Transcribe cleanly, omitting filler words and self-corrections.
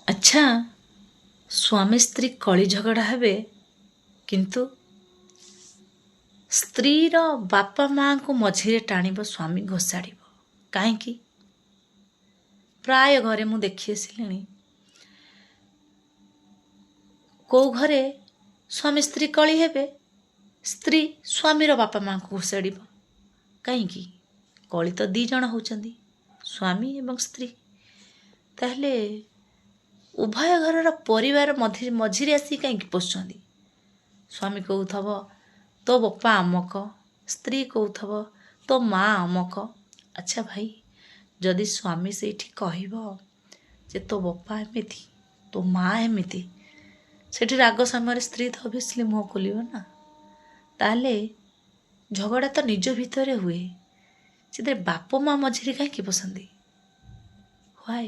ଆଚ୍ଛା, ସ୍ୱାମୀ ସ୍ତ୍ରୀ କଳି ଝଗଡ଼ା ହେବେ, କିନ୍ତୁ ସ୍ତ୍ରୀର ବାପା ମାଆଙ୍କୁ ମଝିରେ ଟାଣିବ, ସ୍ୱାମୀ ଘୋଷାଡ଼ିବ କାହିଁକି? ପ୍ରାୟ ଘରେ ମୁଁ ଦେଖି ଆସିଲିଣି, କେଉଁ ଘରେ ସ୍ୱାମୀ ସ୍ତ୍ରୀ କଳି ହେବେ, ସ୍ତ୍ରୀ ସ୍ୱାମୀର ବାପା ମାଆଙ୍କୁ ଘୋଷାଡ଼ିବ କାହିଁକି? କଳି ତ ଦୁଇ ଜଣ ହେଉଛନ୍ତି, ସ୍ୱାମୀ ଏବଂ ସ୍ତ୍ରୀ। ତାହେଲେ ଉଭୟ ଘରର ପରିବାର ମଝିରେ ଆସିକି କାହିଁକି ପଶୁଛନ୍ତି? ସ୍ୱାମୀ କହୁଥିବ ତୋ ବାପା ଅମକ, ସ୍ତ୍ରୀ କହୁଥିବ ତୋ ମା ଅମକ। ଆଚ୍ଛା ଭାଇ, ଯଦି ସ୍ୱାମୀ ସେଇଠି କହିବ ଯେ ତୋ ବାପା ଏମିତି, ତୋ ମା ଏମିତି, ସେଠି ରାଗ ସମୟରେ ସ୍ତ୍ରୀ ତ ଅଭିୟସଲି ମୁହଁ ଖୋଲିବ ନା। ତାହେଲେ ଝଗଡ଼ା ତ ନିଜ ଭିତରେ ହୁଏ, ସେଥିରେ ବାପ ମା ମଝିରେ କାହିଁକି ପଶନ୍ତି? Why?